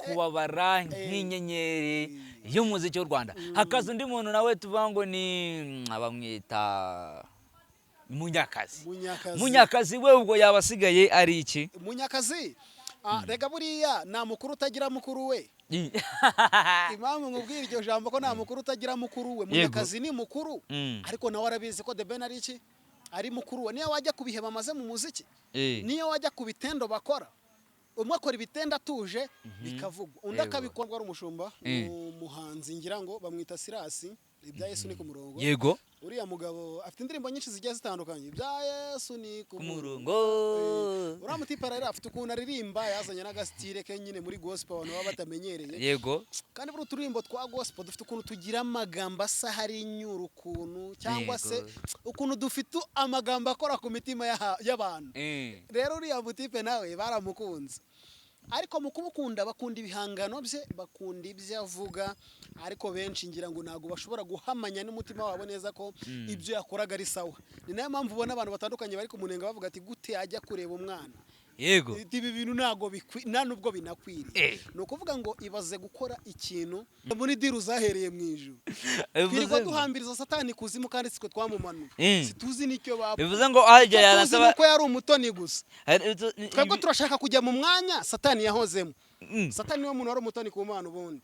Kubabara nk'inyenyeri y'umuziki w'u Rwanda. Hakaza undi muntu nawe tuvuga ngo ni bamwita Munyakazi. Munyakazi. Munyakazi we ubwo yaba asigaye ari iki? Munyakazi, rega buriya nta mukuru utagira mukuru we. Impamvu nkubwira iryo jambo ko nta mukuru utagira mukuru we, Munyakazi ni mukuru, ariko nawe arabizi ko The Ben ari iki, ari mukuru we. Niyo wajya ku bihe bamaze mu muziki, niyo wajya ku bitendo bakora, umwe akora ibitendo atuje bikavugwa, undi akabikora ari umushumba. Ni umuhanzi, ngira ngo bamwita Sirasi, ibya Yesu ni ku murongo. Uriya mugabo afite indirimbo nyinshi zigiye zitandukanye, ibya Yesu ni ku ku murongo. Uriya mutipe rero afite ukuntu aririmba, yazanye n'agasitire ke nyine muri gospel abantu baba batamenyereye. Kandi buri uturirimbo twa gospel dufite ukuntu tugira amagambo asa, hari inyura ukuntu, cyangwa se ukuntu dufite amagambo akora ku mitima y'abantu. Rero uriya mutipe nawe baramukunze, ariko mu kumukunda bakunda ibihangano bye, bakunda ibyo avuga, ariko benshi ngira ngo ntabwo bashobora guhamanya n'umutima wabo neza ko ibyo yakoraga ari sawa. Ni nayo mpamvu ubona abantu batandukanye bari kumunenga, bavuga ati: "Gute ajya kureba umwana?" Ibi bintu ntabwo nta nubwo binakwiriye. Ni ukuvuga ngo ibaze gukora ikintu muri deal zahereye mu ijuru, twirirwa duhambiriza Satani kuzimu kandi sitwe twamumanuye. Situzi n'icyo bapfa. Bivuze ngo ajya Icyo tuzi yanasaba ni uko yari umutoni gusa. Twebwe turashaka kujya mu mwanya Satani yahozemo. Satani niwe muntu wari umutoni ku Mana ubundi.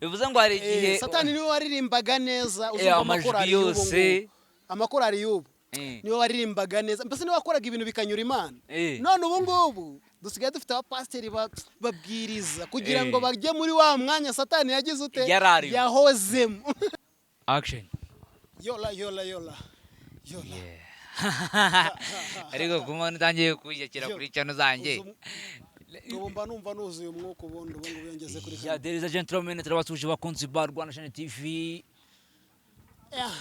Bivuze ngo hari igihe Satani niwe waririmbaga neza. Uzumva amajwi amakorali y'ubu yose. ngubu, amakorali y'ubu, niwe waririmbaga neza, mbese niwe wakoraga ibintu bikanyura Imana. None ubu ngubu dusigaye dufite abapasiteri babwiriza kugira ngo bajye muri wa mwanya Satani yagize ute? Yari arimo. Yahozemo. Action. Yola, yola, yola, yola. Ariko kuma utangiye kwishyakira kuri channel zanjye. Ubu mba numva nuzuye umwuka ubundi ubu ngubu iyo ngeze kuri Ya, ladies and gentlemen, turabasuje bakunzi ba Rwanda Shine TV.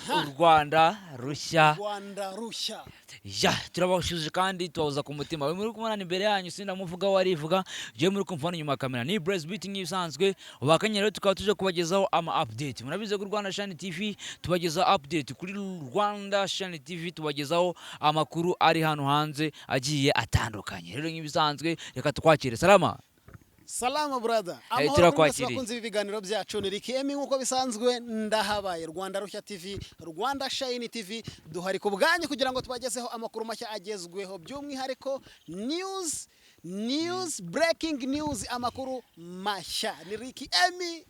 U Rwanda rushya. Rwanda rushya. Ya, turabashuje kandi tubahoza ku mutima. We muri kumubona imbere yanyu sindamuvuga, warivuga je muri kumva inyuma ya kamera ni Blaze Beat nk'ibisanzwe. Ubakanye rero tukaba tuje kubagezaho ama update. Murabizi ko Rwanda Shine TV tubagezaho update, kuri Rwanda Shine TV tubagezaho amakuru ari hano hanze agiye atandukanye. Rero nk'ibisanzwe reka tukwakire. Salama. Salama brother. Amahoro kuri mwese. Turakwakiriye. Bakunzi b'ibiganiro byacu, ni Ricky Emi nk'uko bisanzwe ndahabaye. Rwanda Rushya TV, Rwanda Shine TV, duhari ku bwanyu kugira ngo tubagezeho amakuru mashya agezweho, by'umwihariko news, breaking news, amakuru mashya. Ni Ricky Emi.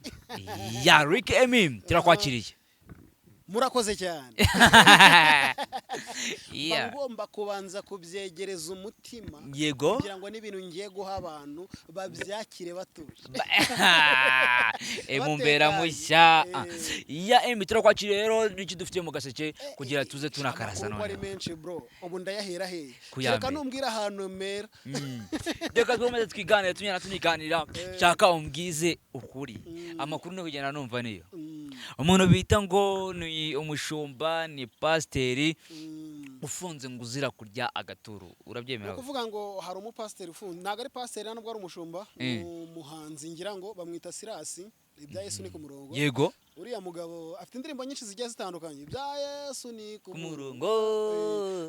Ya, Ricky Emi, turakwakiriye. Murakoze cyane. Mba ngomba kubanza kubyegereza umutima kugira ngo n'ibintu ngiye guha abantu babyakire batuje. Mumbera Batekanye. mushya. Ya Emi, turakwakiriye. Rero n'iki dufitiye mu gaseke kugira tuze tunakarasa? Amakuru ari Noneho menshi bro, ubu ndayahera hehe? Ku ya Reka mbere. numbwira ahantu mera. Reka twomeze twiganire, tunyana tuniganira. Shaka umbwize ukuri, amakuru no kugenda numva niyo umuntu bita ngo ni umushumba, ni pasiteri ufunze ngo uzira kurya agaturu. Ni Urabyemera? ukuvuga ngo hari umupasiteri ufunze, ntabwo ari pasiteri, nta nubwo ari umushumba, ni umuhanzi, ngira ngo bamwita Sirasi, ibya Yesu ni ku murongo. Uriya mugabo afite indirimbo nyinshi zigiye zitandukanye, ibya Yesu ni ku ku murongo.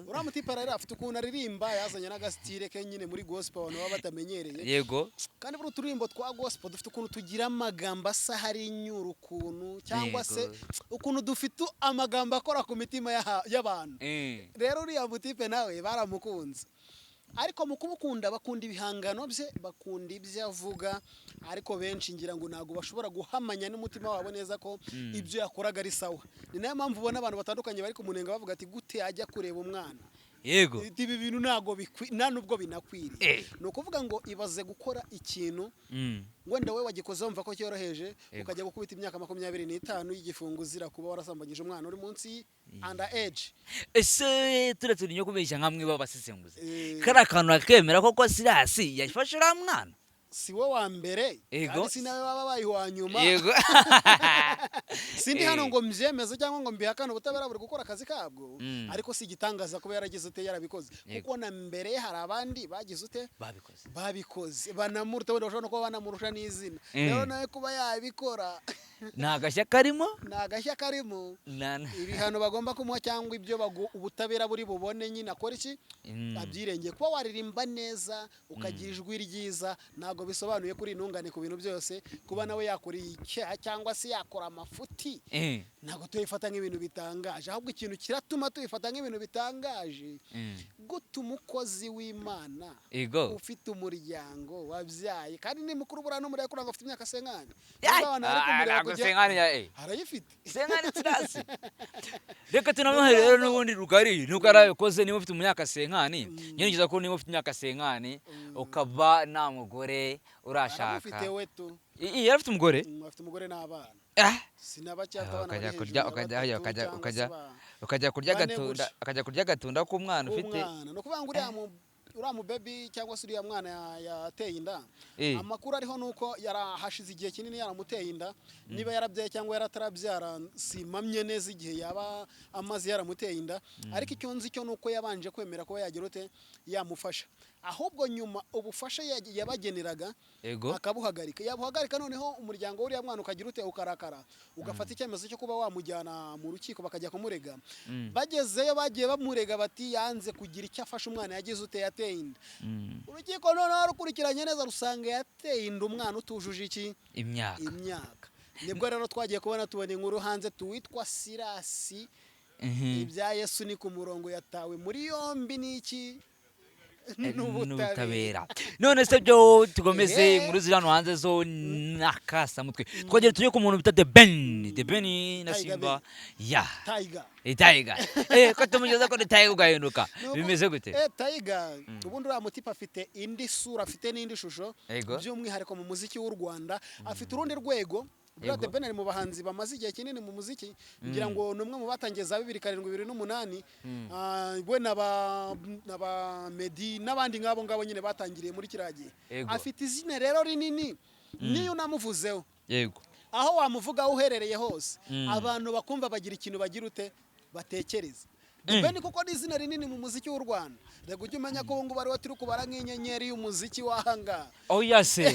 Uriya mutipe rero afite ukuntu aririmba, yazanye n'agasitire ke nyine muri gospel abantu baba batamenyereye. Kandi buri uturirimbo twa gospel dufite ukuntu tugira amagambo asa, hari inyura ukuntu, cyangwa se ukuntu dufite amagambo akora ku mitima y'abantu. Rero uriya mutipe nawe baramukunze, ariko mu kumukunda bakunda ibihangano bye, bakunda ibyo avuga, ariko benshi ngira ngo ntabwo bashobora guhamanya n'umutima wabo neza ko ibyo yakoraga ari sawa. Ni nayo mpamvu ubona abantu batandukanye bari kumunenga, bavuga ati: "Gute ajya kureba umwana?" Ibi bintu ntabwo nta nubwo binakwiriye. Ni ukuvuga ngo ibaze gukora ikintu wenda wowe wagikoze wumva ko cyoroheje, ukajya gukubita imyaka 25 y'igifungo uzira kuba warasambanyije umwana uri munsi, under age. Ese turetse no kubeshya, nkamwe b'abasesenguzi, kariya kantu akemera koko Sirasi yafashe uriya mwana? Si we wa mbere kandi si nawe waba baye uwa nyuma. Sindi hano ngo mbyemeze cyangwa ngo mbihakane, ubutabera buri gukora akazi kabwo. Ariko si igitangaza kuba yaragize ute, yarabikoze, kuko na mbere hari abandi bagize ute? Babikoze. Babikoze banamuruta, wenda bashobora no kuba banamurusha n'izina. Rero nawe kuba yabikora Nta gashya karimo. Ni agashya karimo. Ibihano bagomba kumuha cyangwa ibyo ubutabera buri bubone nyine akora iki, abyirengeye. Kuba waririmba neza ukagira ijwi ryiza ntabwo bisobanuye kuri intungane ku bintu byose. Kuba nawe yakora icyaha cyangwa se yakora amafuti, ntabwo tubifata nk'ibintu bitangaje. Ahubwo ikintu kiratuma tubifata nk'ibintu bitangaje, gute umukozi w'Imana ufite umuryango, wabyaye, kandi ni mukuru, buriya n'umureba ngo afite imyaka 50. Yai! Niba abantu bari Ah, kumureba ntabwo 50 arayifite. 50 turasi. Reka tunamuhe rero n'ubundi rugari nuko yarabikoze. Niba ufite imyaka 50 nyine, ngiza ko niba ufite imyaka 50 ukaba nta mugore urashaka. Aramufite we tu. Yari afite umugore. Afite umugore n'abana. Ah! Sinabacyafite Ah, abana ukajya bari kurya hejuru ya ukajya batatu ukajya cyangwa ukajya se ukajya kurya bane agatunda gutya. Akajya kurya agatunda k'umwana ufite Umwana, ni ukuvuga ngo uriya mu baby cyangwa se uriya mwana yateye inda, amakuru ariho ni uko yarahashize igihe kinini yaramuteye inda. Niba yarabyaye cyangwa yaratarabyara simpamye neza igihe yaba amaze yaramuteye inda, ariko icyo nzi cyo ni uko yabanje kwemera kuba yagira ute, yamufasha, ahubwo nyuma ubufasha yabageneraga akabuhagarika. Yabuhagarika, noneho umuryango w'uriya mwana ukagira ute, ukarakara, ugafata icyemezo cyo kuba wamujyana mu rukiko, bakajya kumurega. Bagezeyo bagiye bamurega bati yanze kugira icyo afasha umwana yagize ute, yateye inda. Urukiko noneho rukurikiranye neza rusanga yateye inda umwana utujuje iki? Imyaka. Imyaka. Nibwo rero twagiye kubona tubona inkuru hanze, tuwitwa Sirasi ibya Yesu ni ku murongo yatawe muri yombi n'iki? N'ubutabera. N'ubutabera. None se byo tugomeze inkuru ziri hano hanze zo n'akasamutwe, twagera tujye ku muntu bita The Ben, The Ben na Tiger. Simba ya Tiger. Tiger, ko tumugeza ko ni Tiger ugahinduka, bimeze gute? Tiger, ubundi uriya mutipe afite indi sura, afite n'indi shusho, by'umwihariko mu muziki w'u Rwanda afite urundi rwego. Buriya The Ben ari mu bahanzi bamaze igihe kinini mu muziki, ngira ngo ni umwe mu batangiye za 2007, 2008. We na ba Meddy n'abandi nk'abo ngabo nyine batangiriye muri kiriya gihe. Afite izina rero rinini, niyo unamuvuzeho, aho wamuvuga aho uherereye hose, abantu bakumva bagira ikintu bagira ute, batekereza. The Ben kuko ni izina rinini mu muziki w'u Rwanda. Reka ujye umenya ko ubu ngubu ariwe turi kubara nk'inyenyeri y'umuziki w'ahangaha. Oya se,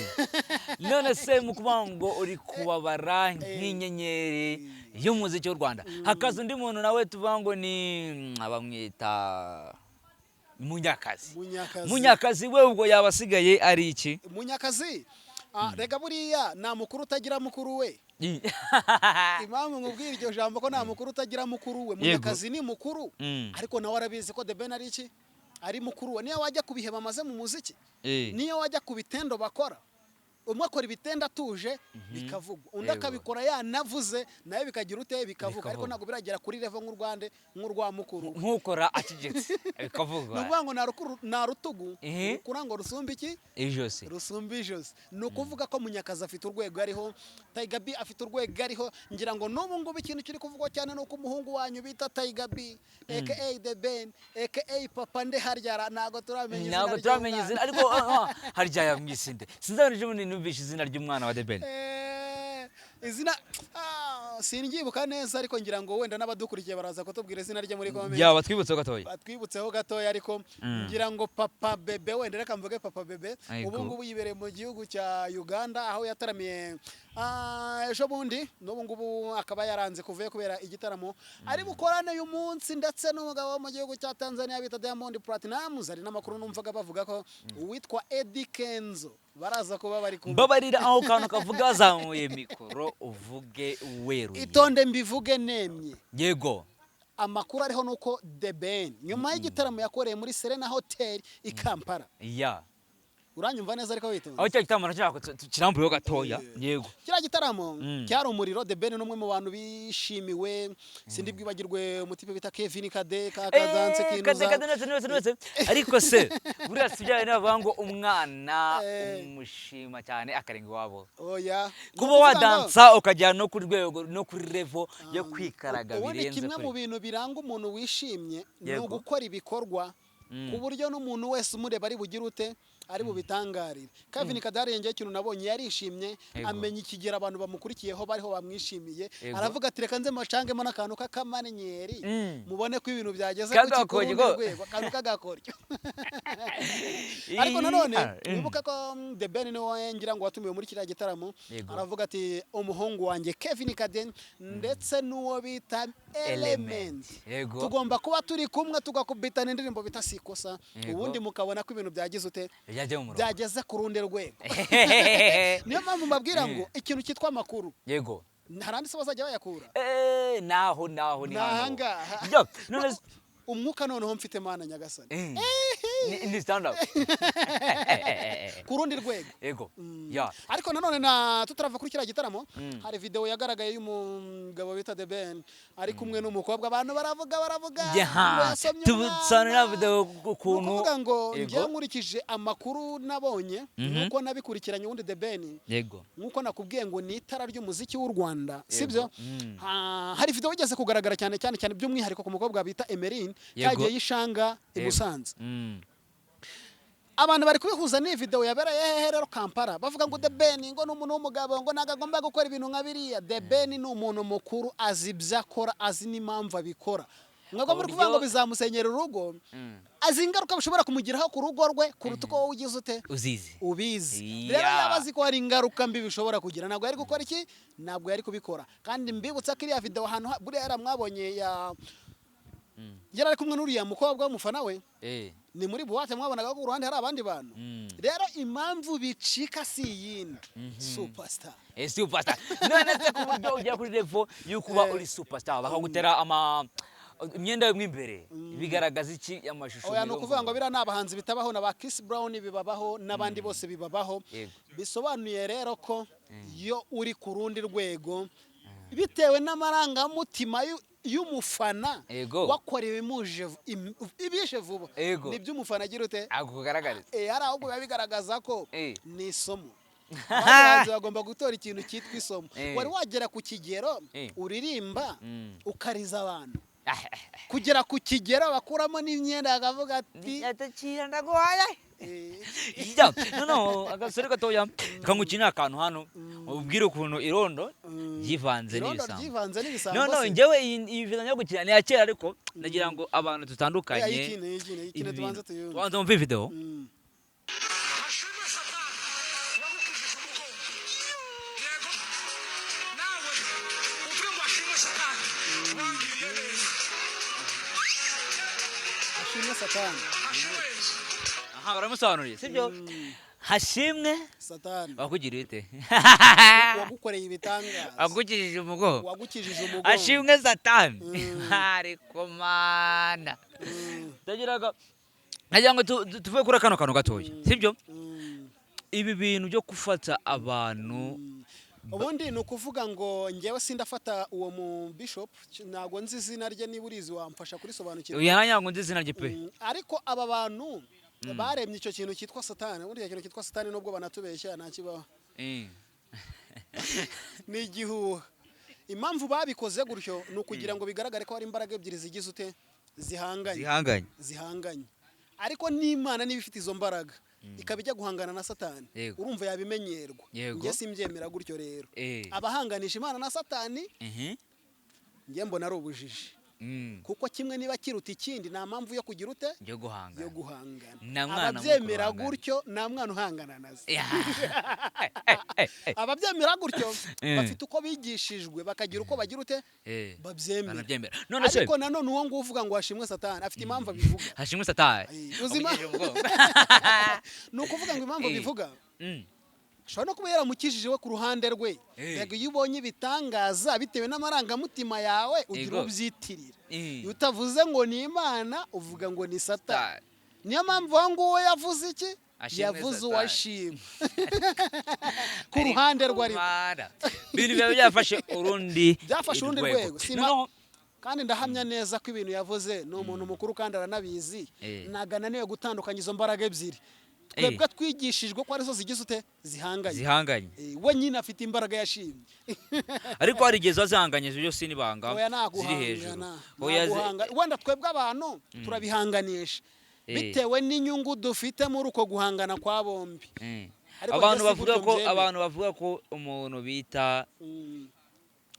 none se mu kuvuga ngo uri kubabara nk'inyenyeri y'umuziki w'u Rwanda, hakaza undi muntu nawe tuvuga ngo ni bamwita Munyakazi. Munyakazi. Munyakazi we ubwo yaba asigaye ari iki? Munyakazi, rega buriya nta mukuru utagira mukuru we. Impamvu nkubwira iryo jambo ko nta mukuru utagira mukuru we, Munyakazi ni mukuru, ariko nawe arabizi ko The Ben ari iki, ari mukuru we. Niyo wajya ku bihe bamaze mu muziki, niyo wajya ku bitendo bakora, umwe akora ibitendo atuje bikavugwa, undi akabikora yanavuze nawe bikagira ute, bikavugwa, ariko Bikavugwa. ntabwo biragera kuri level nk'urwande nk'urwa mukuru. Nk'ukora acecetse Ni bikavugwa. ukuvuga ngo nta rutugu rukura ngo rusumbe iki? Ijosi. Rusumba ijosi. Ni ukuvuga ko Munyakazi afite urwego ariho, Tiger B afite urwego ariho. Ngira ngo n'ubu ngubu ikintu kiri kuvugwa cyane ni uko umuhungu wanyu bita Tiger B aka The Ben aka Papa nde haryara, ntabwo turamenya izina Ntabwo turamenya ry'umwana. izina, ariko harya yamwise nde? Sinzabona ejo bundi numvishe izina ry'umwana wa The Ben. Izina sindyibuka neza, ariko ngira ngo wenda n'abadukurikiye baraza kutubwira izina rye muri comment. Yaba twibutseho gatoya. Batwibutseho gatoya, ariko ngira ngo Papa Bebe, wenda reka mvuge Papa Bebe. Ubu ngubu yibereye mu gihugu cya Uganda aho yataramiye ejo bundi, n'ubu ngubu akaba yaranze kuvuye kubera igitaramo ari bukorane uyu munsi ndetse n'umugabo wo mu gihugu cya Tanzania bita Diamond Platnumz. Hari n'amakuru numvaga bavuga ko uwitwa Eddy Kenzo baraza kuba bari kumwe. Mbabarira, aho kantu kavuga wazamuye mikoro uvuge weruye. Itonde mbivuge nemye. Amakuru ariho ni uko The Ben nyuma y'igitaramo yakoreye muri Serena Hotel i Kampala, uranyumva neza ariko witonze? Aho cya gitaramo nacyo kirambuyeho gatoya, yego. Kiriya gitaramo cyari umuriro. The Ben ni umwe mu bantu bishimiwe. Sindi bwibagirwe umutipe bita Kevin Kade ka kadanse Kade. kinuza. Kade netse netse netse, ariko se buriya si bya bindi bavuga ngo umwana umushima cyane akarenga iwabo? Oya. Kuba Ni ukuvuga ngo wadansa ukajya no ku rwego no kuri level yo kwikaraga ubundi birenze kimwe mu kuri bintu biranga umuntu wishimye ni ugukora ibikorwa ku buryo n'umuntu wese umureba ari bugire ute, Ari bubitangarire. Kevin Kade ngewe ikintu nabonye, yarishimye, amenya ikigero abantu bamukurikiyeho bariho bamwishimiye. Aravuga ati: "Reka nze macangemo n'akantu k'akamanyeri, mubone ko ibintu byageze ku K'agakoryo. rundi rwego." Akantu k'agakoryo. Ariko nanone wibuke ko The Ben niwe ngira ngo watumiwe muri kiriya gitaramo. Aravuga ati: "Umuhungu wanjye Kevin Kade ndetse n'uwo bita Element, tugomba kuba turi kumwe, tugakubitana indirimbo bita Sikosa, ubundi mukabona ko ibintu byagize ute?" Byajya mu murongo. Byageze ku rundi rwego. Niyo mpamvu mbabwira ngo ikintu cyitwa amakuru, hari andi se bazajya bayakura? Naho ni Ni hano. ahangaha. Yo, none Umwuka noneho mfite, Mana nyagasani. Ni stand up. Ku rundi rwego. Ya. Ariko nanone na tutarava kuri kiriya gitaramo, hari video yagaragaye y'umugabo bita The Ben ari kumwe n'umukobwa, abantu baravuga ngo yasomye Tubusanira umwana. video Ni ukuntu ukuvuga ngo njyewe nkurikije amakuru nabonye, nuko nabikurikiranye, ubundi The Ben, nkuko nakubwiye ngo ni itara ry'umuziki w'u Rwanda, sibyo? Hari video igeze kugaragara cyane cyane cyane, by'umwihariko ku mukobwa bita Emeline, cyagiye yishanga i Musanze. Abantu bari kubihuza n'iyi video yabereye hehe rero? Kampala. Bavuga ngo The Ben ngo ni umuntu w'umugabo, ngo ntabwo agomba gukora ibintu nka biriya. The Ben ni umuntu mukuru, azi ibyo akora, azi n'impamvu abikora. Mwebwe muri kuvuga ngo bizamusenyera urugo, azi ingaruka bishobora kumugiraho ku rugo rwe kuruta uko wowe ugize ute? Uzizi. Ubizi. Rero yaba azi ko hari ingaruka mbi bishobora kugira, ntabwo yari gukora iki? Ntabwo yari kubikora. Kandi mbibutsa ko iriya video ahantu buriya yaramwabonye ya yari ari kumwe n'uriya mukobwa w'umufana we, ni muri boîte, mwabonaga ko ku ruhande hari abandi bantu. Rero impamvu bicika si iyindi, superstar. Superstar. None se ku buryo ugera kuri level y'uko uba uri superstar, bakagutera ama imyenda yo mo imbere, bigaragaza iki amashusho? Oya, ni ukuvuga ngo biriya ni abahanzi bitabaho, na ba Chris Brown bibabaho, n'abandi bose bibabaho. Bisobanuye rero ko iyo uri ku rundi rwego, bitewe n'amarangamutima y'umufana, wakora ibimuje ibishe vuba, nibyo umufana agira ute? Akugaragariza. Hari ahubwo biba bigaragaza ko ni isomo. Abandi bahanzi bagomba gutora ikintu cyitwa isomo. Wari wagera ku kigero uririmba ukariza abantu, kugera ku kigero bakuramo n'imyenda bakavuga ati: Atakira ndaguhaye. Eh, Ya, no agasore gatoya kangukinira akantu hano, ubwire ukuntu irondo ryivanze Irondo n'ibisambo. ryivanze n'ibisambo. No Se. njyewe iyi video yo gukina ni iya kera, ariko ndagira ngo abantu dutandukanye Oya, yikine ibi tubanze bintu. tuyumve. Tubanze mumve video. Hashimwe Satani wagukijije umugongo. Yego, nawe uvuge ngo: "Hashimwe Satani wangiriye neza." Ashimwe Satani. Hashimwe Yesu. Aha baramusobanuriye, sibyo? Hashimwe Satani wakugiriye ute? Wagukoreye ibitangaza. Wakukijije umugongo. Wagukijije umugongo. Hashimwe Satani. Ariko Mana, ndagiraga nagira ngo tuve kuri kano kantu gatoya, sibyo? Ibi bintu byo gufata abantu. Ubundi ni ukuvuga ngo njyewe sindafata uwo mu bishop, ntabwo nzi izina rye. Niba urizi wamfasha kurisobanukirwa. Uyu ntabwo nzi izina rye pe. Ariko aba bantu baremye icyo kintu cyitwa Satani, ubundi icyo kintu cyitwa Satani, nubwo banatubeshya, nta kibaho, ni igihuha. Impamvu babikoze gutyo ni ukugira ngo bigaragare ko hari imbaraga ebyiri zigize ute? Zihanganye. Zihanganye. Zihanganye. Ariko n'Imana niba ifite izo mbaraga ikaba ijya guhangana na Satani, urumva yabimenyerwa. Njye simbyemera gutyo rero. Abahanganisha Imana na Satani, njye mbona ari ubujiji, kuko kimwe niba kiruta ikindi, nta mpamvu yo kugira ute? Yo guhangana. Yo guhangana. Nta mwana Ababyemera mukuru. gutyo, nta mwana uhangana na se. Ya. Ababyemera gutyo bafite uko bigishijwe, bakagira uko bagira ute? Babyemera. Banabyemera. None se Ariko nanone uwo nguwo uvuga ngo hashimwe Satani afite impamvu abivuga. Hashimwe Satani. Ay, uzima. Wamugirije umugongo. Ni ukuvuga ngo impamvu abivuga, ashobora no kuba yaramukijije we ku ruhande rwe. Yego, iyo ubonye ibitangaza bitewe n'amarangamutima yawe, ugira ubyitirira. Iyo utavuze ngo ni Imana, uvuga ngo ni Satani. Niyo mpamvu uwo nguwo yavuze iki? Ashimwe Yavuze Satani. uwashimwe ku ruhande rwe, ariko Mana. Ibintu biba byafashe urundi Byafashe urundi rwego. Noneho Kandi ndahamya neza ko ibintu yavuze, ni umuntu mukuru kandi aranabizi, ntabwo ananiwe gutandukanya izo mbaraga ebyiri. Twebwe twigishijwe ko arizo zigize ute? Zihanganye. Zihanganye. We nyine afite imbaraga yashimye. Ariko hari igihe ziba zihanganye, ibyo si n'ibanga, Oya, ziri hejuru. naguhangana. Oya, Wenda twebwe abantu turabihanganisha. Bitewe n'inyungu dufite muri uko guhangana kwa bombi. Ariko Abantu njye si bavuga gutyo ko mbyemera. Abantu bavuga ko umuntu bita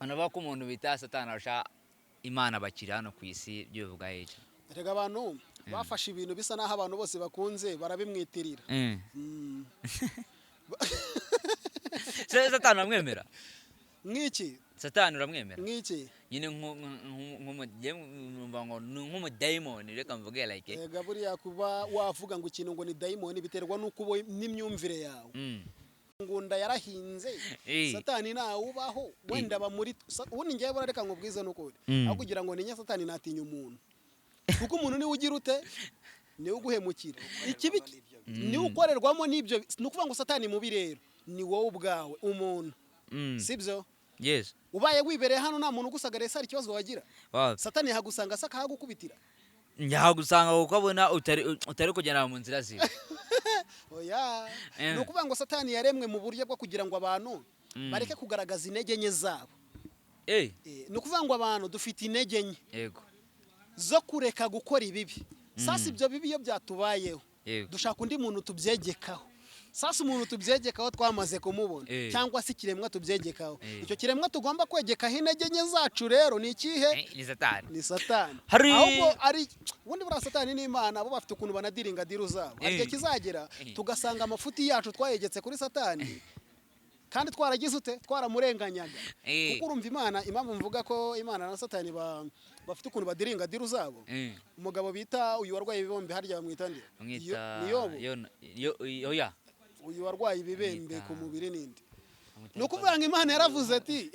abantu bavuga ko umuntu bita Satani arusha Imana bakiri hano ku isi, byo bivuga iki? Erega abantu bafashe ibintu bisa n'aho abantu bose bakunze barabimwitirira. Se Satani uramwemera? Nk'iki? Satani uramwemera? Nk'iki? Nyine numva ngo ni nk'umudayimoni, reka mvuge like. Erega buriya kuba wavuga ngo ikintu ngo ni dayimoni biterwa n'uko uba n'imyumvire yawe. Ngunda yarahinze. Satani ntawubaho, wenda bamuri ubundi ngewe buriya reka nkubwize n'ukuri, aho kugira ngo ninye Satani natinya umuntu, kuko umuntu niwe ugira ute, niwe uguhemukira, ikibi niwe ukorerwamo n'ibyo. Ni ukuvuga ngo Satani mubi rero ni wowe ubwawe umuntu, sibyo? Yes. Ubaye wibereye hano nta muntu ugusagariye se, hari ikibazo wagira? Wow. Satani yahagusanga se akahagukubitira? Njyahagusanga kuko abona utari kugenda mu nzira ziwe. Oya, ni ukuvuga ngo Satani yaremwe mu buryo bwo kugira ngo abantu bareke kugaragaza intege nke zabo. Ni ukuvuga ngo abantu dufite intege nke zo kureka gukora ibibi. Sasa ibyo bibi iyo byatubayeho, dushaka undi muntu tubyegekaho. Sasa umuntu tubyegekaho twamaze kumubona, cyangwa se ikiremwa tubyegekaho. Icyo kiremwa tugomba kwegekaho intege nke zacu rero ni ikihe? Ni Satani. Ni Satani. Hari Ahubwo ari ubundi buriya Satani n'Imana bo bafite ukuntu banadiringa deal zabo. Hari igihe kizagera tugasanga amafuti yacu twayegetse kuri Satani kandi twaragize ute, twaramurenganyaga. Kuko urumva Imana, impamvu mvuga ko Imana na Satani bafite ukuntu badiringa deal zabo, umugabo bita uyu warwaye ibibembe, harya bamwita nde? Bamwita Ni Yobu. Oya. Uyu warwaye ibibembe Bamwita ku mubiri ninde? Ni ukuvuga ngo Imana yaravuze ati,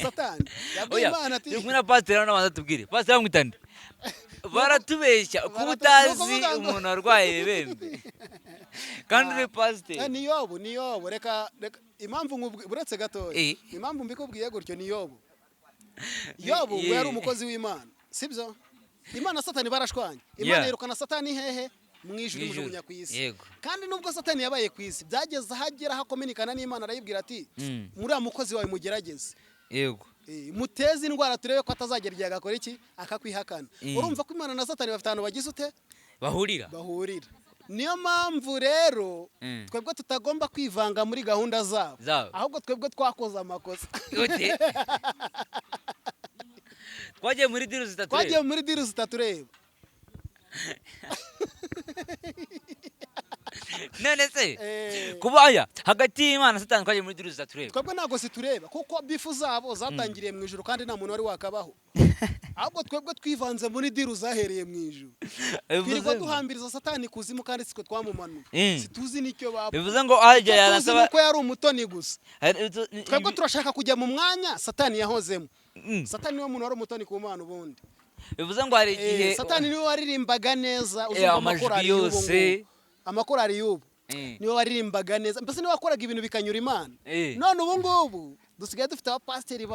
Satani yabwiye Oya, Imana ati turi kumwe na pasiteri hano, abanza tubwire. Pasiteri bamwita nde? Baratubeshya kuba utazi Ni ukuvuga ngo umuntu warwaye ibibembe kandi uri pasiteri. Ni Yobu, ni Yobu. Reka reka, impamvu buretse gatoya, impamvu mbikubwiye gutyo ni Yobu. Yobu ngo yari umukozi w'Imana, sibyo? Imana na Satani barashwanye. Imana yirukana Satani hehe? Mu ijuru, Mu ijuru. imujugunya ku isi. Kandi nubwo Satani yabaye ku isi, byageze aho agera aho akominikana n'Imana, arayibwira ati: "Muriya mukozi wawe mugerageze, muteze indwara turebe ko atazagera igihe agakora iki, akakwihakana." Urumva ko Imana na Satani bafite ahantu bagize ute? Bahurira. Bahurira. Niyo mpamvu rero twebwe tutagomba kwivanga muri gahunda zabo, Zabo. ahubwo twebwe twakoze amakosa. Gute? Twagiye muri deal zitatu. Twagiye muri deal zitatureba. None se kuba aya hagati y'Imana na Satani twagiye muri deal zitatureba? Twebwe ntabwo zitureba, kuko beef zabo zatangiriye mu ijuru kandi nta muntu wari wakabaho. Ahubwo twebwe twivanze muri deal zahereye mu ijuru, twirirwa duhambiriza Satani kuzimu kandi sitwe twamumanuye. Situzi n'icyo bapfa. Bivuze ngo ajya Icyo tuzi yanasaba ni uko yari umutoni gusa. Twebwe turashaka kujya mu mwanya Satani yahozemo. Satani niwe muntu wari umutoni ku Mana ubundi. Bivuze ngo hari igihe Satani niwe waririmbaga neza. Uzumva amajwi amakorali y'ubu yose. ngubu, amakorali y'ubu, niwe waririmbaga neza, mbese niwe wakoraga ibintu bikanyura Imana. None ubu ngubu dusigaye dufite abapasiteri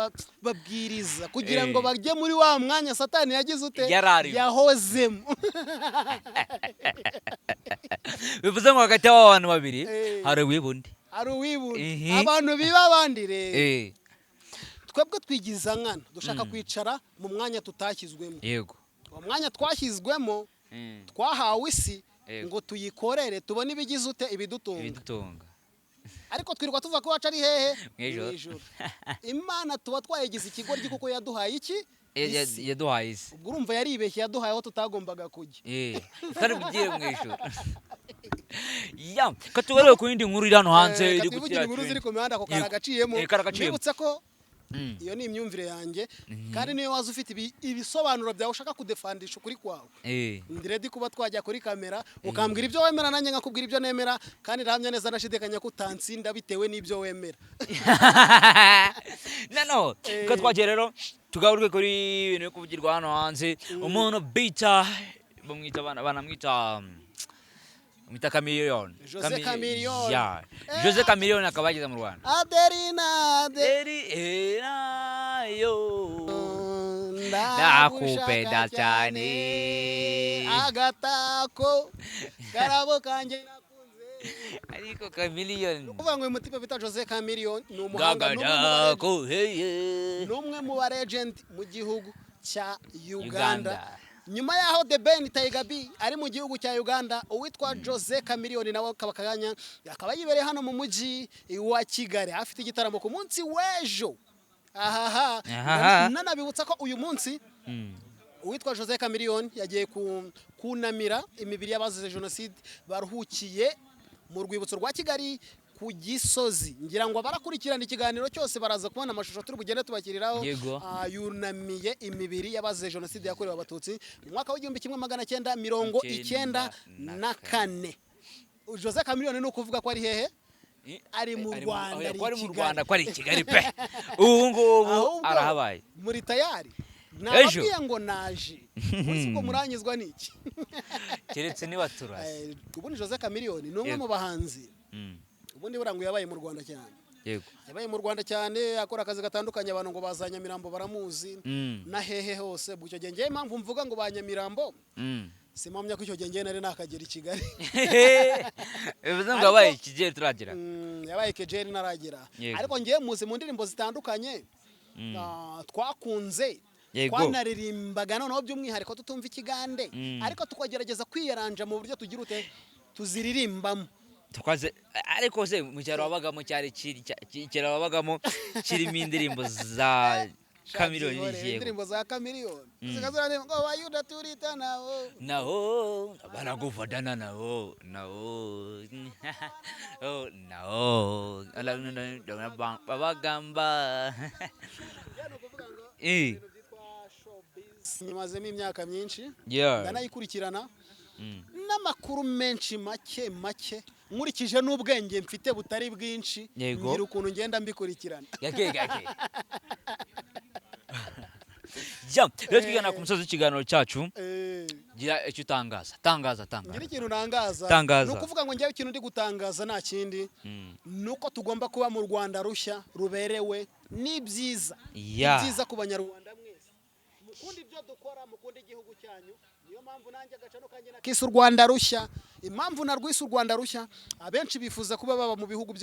babwiriza kugira ngo bajye muri wa mwanya Satani yagize ute? Yari arimo. Yahozemo. Bivuze ngo hagati y'abo bantu babiri hari uwibundi. Hari uwibunda. Abantu biba abandi rero, twebwe twigiza nkana, dushaka kwicara mu mwanya tutashyizwemo. Uwo mwanya twashyizwemo, twahawe isi ngo tuyikorere, tubone ibigize ute, ibidutunga. Ibidutunga. Ariko twirirwa tuva ko iwacu ari hehe? Mw'ijuru. Mw'ijuru. Imana tuba twayigize ikigoryi kuko yaduhaye iki? Isi. Yaduhaye isi. Ubwo urumva yaribeshye, yaduhaye aho tutagombaga kujya. Tutari bugire mu ijuru ya katugaruke ku yindi nkuru iri hano hanze Reka iri twivugire gutira inkuru ziri trend. ku mihanda, ako kari agaciyemo. Kari agaciyemo. Mbibutse ko iyo ni imyumvire yanjye, kandi niyo waza ufite ibisobanuro byawe ushaka kudefandisha ukuri kwawe, ndi ready kuba twajya kuri kamera ukambwira ibyo wemera, nanjye nkakubwira ibyo nemera, kandi ndahamya neza nashidikanya ko utansinda bitewe n'ibyo wemera. No, ko twagiye rero, tugaruke kuri ibintu biri kuvugirwa hano hanze. Umuntu bita bamwita banamwita bamwita Chameleone. Jose Chameleone. Yeah. Jose Chameleone akaba yageze mu Rwanda. Aderina ade Eri erayo ndakupenda cyane. Agatako karabo kanjye nakunze. Ariko Chameleone Kuvuga ngo uyu mutipe bita Jose Chameleone ni umuhanga, ni umwe mu gagadako heye ni umwe mu ba legend mu gihugu cya Uganda. Uganda. Nyuma yaho The Ben Tiger B ari mu gihugu cya Uganda, uwitwa Jose Chameleone nawe akaba akanya akaba yibereye hano mu mujyi wa Kigali, afite igitaramo ku munsi w'ejo. Ahaha. Ahaha. Nanabibutsa ko uyu munsi uwitwa Jose Chameleone yagiye kunamira imibiri y'abazize jenoside baruhukiye mu rwibutso rwa Kigali ku Gisozi. Ngira ngo abarakurikirana ikiganiro cyose baraza kubona amashusho turi bugende tubakiriraho. Yunamiye imibiri y'abazize jenoside yakorewe Abatutsi mu mwaka w'1994. Jose Chameleone ni ukuvuga ko ari hehe? Ari mu Rwanda, Oya, ari ko ari i mu Kigali. Rwanda, ko ari i Kigali pe, ubu ngubu Ahubwo arahabaye. Muri tayari. Ejo. Nababwiye ngo naje munsi, ubwo muranyizwa n'iki? Keretse niba turasi. Ubundi Jose Chameleone ni umwe mu bahanzi ubundi buriya ngo yabaye mu Rwanda cyane. Yabaye mu Rwanda cyane, akora akazi gatandukanye. Abantu ngo baza Nyamirambo baramuzi na hehe hose. Ubwo icyo gihe ngewe impamvu mvuga ngo ba Nyamirambo, simpamya ko icyo gihe ngewe nari nakagera i Kigali. Bivuze ngo yabaye ikigeri turagera. Yabaye kejeri naragera. Ariko ngewe muzi mu ndirimbo zitandukanye twakunze, twanaririmbaga noneho by'umwihariko tutumva ikigande, ariko tukagerageza kwiyaranja mu buryo tugira ute tuziririmbamo. Tukaze ariko se mu cyaro wabagamo cyari cyaro wabagamo kirimo indirimbo za Chameleone? Shabyihoreye, Yego. Indirimbo za Chameleone zikaziraririmba ngo Bayuda turita nabo. Naho baragufatana naho naho, oh, naho babagamba. Nyimazemo imyaka myinshi, ndanayikurikirana n'amakuru menshi make make, nkurikije n'ubwenge mfite butari bwinshi, ngira ukuntu ngenda mbikurikirana. Gake gake. Ya, rero twigana ku musozi w'ikiganiro cyacu. Gira icyo utangaza, tangaza, Ngira tangaza. ikintu ntangaza. Tangaza. Ni ukuvuga ngo njyewe ikintu ndi gutangaza nta kindi, ni uko tugomba kuba mu Rwanda rushya ruberewe n'ibyiza, ibyiza ku Banyarwanda mwese. Mukunda ibyo dukora, mukunda igihugu cyanyu. Niyo mpamvu nanjye agacano kanjye nakise u Rwanda rushya. Impamvu narwise u Rwanda rushya, abenshi bifuza kuba baba mu bihugu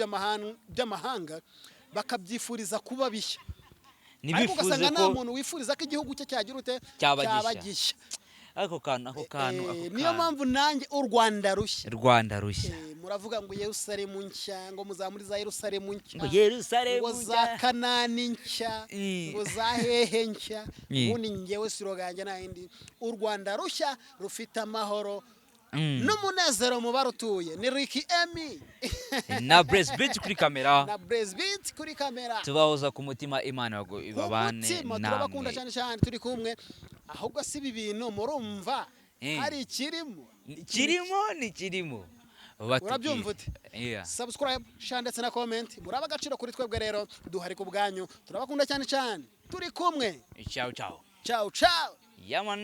by'amahanga, bakabyifuriza kuba bishya, ariko Ntibifuze ugasanga nta ko muntu wifuriza ko igihugu cye cyagira ute? Cyaba gishya. Cyaba gishya. Ako kantu, ako kantu, ako Niyo kantu. mpamvu nanjye u Rwanda rushya. Rwanda rushya. Muravuga ngo Yerusalemu nshya, ngo muzamuri za Yerusalemu nshya, Ngo Yerusalemu ngo za nshya. Kanani nshya, ngo za hehe nshya. Ubundi ngewe slogan yanjye nta yindi: u Rwanda rushya rufite amahoro n'umunezero mu barutuye. Ni Ricky Emi Na Blaise Beat kuri kamera. Na Blaise Beat kuri kamera. Tubahoza ku mutima, Imana Ku ibabane mutima, turabakunda namwe. cyane cyane, turi kumwe. Ahubwo si ibi bintu murumva hari ikirimo? Kirimo, ni kirimo. Batubwire. Urabyumva ute? Yeah. Subscribe, share ndetse na comment, muraba agaciro kuri twebwe. Rero duhari ku bwanyu, turabakunda cyane cyane, turi kumwe. Ciao ciao. Ciao ciao. Yeah man.